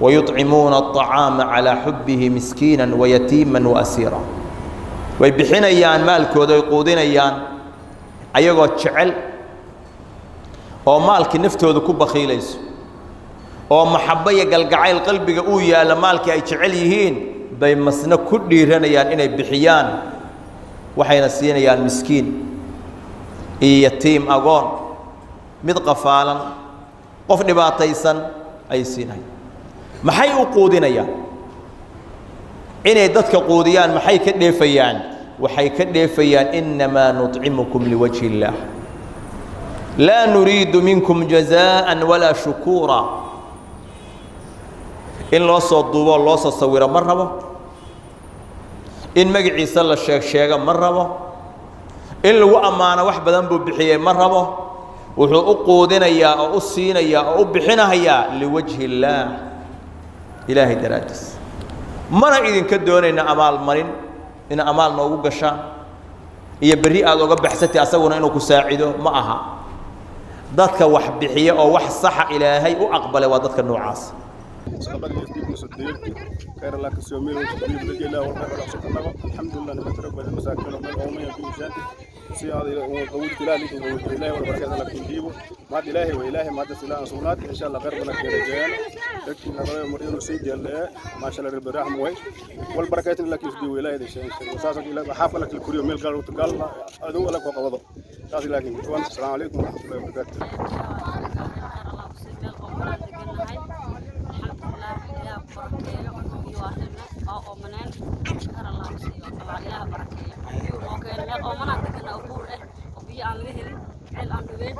Wayuطcimuuna aطacaama calaa xubbihi miskiina wayatiima waasiira. Way bixinayaan maalkooda, ay quudinayaan ayagoo jecel oo maalkii naftooda ku bakhiilayso oo maxabbo iyo galgacayl qalbiga uu yaallo, maalkii ay jecel yihiin bay masna ku dhiiranayaan inay bixiyaan, waxayna siinayaan miskiin iyo yatiim, agoon, mid qafaalan, qof dhibaataysan ayay siinayaan. Maxay u quudinayaan? Inay dadka quudiyaan maxay ka dheefayaan? Waxay ka dheefayaan innamaa nuطcimukum liwajhi illaah, laa nuriidu minkum jazaءa walaa shukuura. In loo soo duuboo loo soo sawiro ma rabo, in magaciisa la sheeg sheego ma rabo, in lagu ammaano wax badan buu bixiyey ma rabo. Wuxuu u quudinayaa oo u siinayaa oo u bixinahayaa liwajhi illaah, Ilaahay daraaddiis. Mana idinka doonayna amaal marin, ina amaal noogu gashaan iyo berri aada oga baxsatay asaguna inuu ku saacido ma aha. Dadka wax bixiya oo wax saxa Ilaahay u aqbalay waa dadka noocaas. Sadaqadii isdiibna soo deerti khayr Allah ka soo meel diib la jeelaa wal khayr Allah soo nago. Alxamdulillah, nabad rag masaakiin oo meel oomaya biishaanti si aad ila oo qawti Ilaahay ku qawti Ilaahay wal barakada la ku diibo maad Ilaahay wa Ilaahay maad silaan suunaad insha Allah khayr badan ka rajayaan dadkii naga mariyano sii jeelle ma sha Allah rabbi rahmu way wal barakada la ku diibo Ilaahay insha Allah saas Ilaahay xafa la ku kuriyo meel gaar u tagal adu wala ku qabado saas laakiin. Assalaamu calaykum wa rahmatullahi wa barakatuh. Meel oomanaan degannahay, alxamdulilah, Ilaah barakeeyo. Biyo waa helna, waa oomaneen, khayr Allah siiyo, Allah Ilaah barakeeyo. Biyo noo keenay. Meel oomanaan deganna oo buur ah oo biyo aan laga helin, ceel aan dhaween.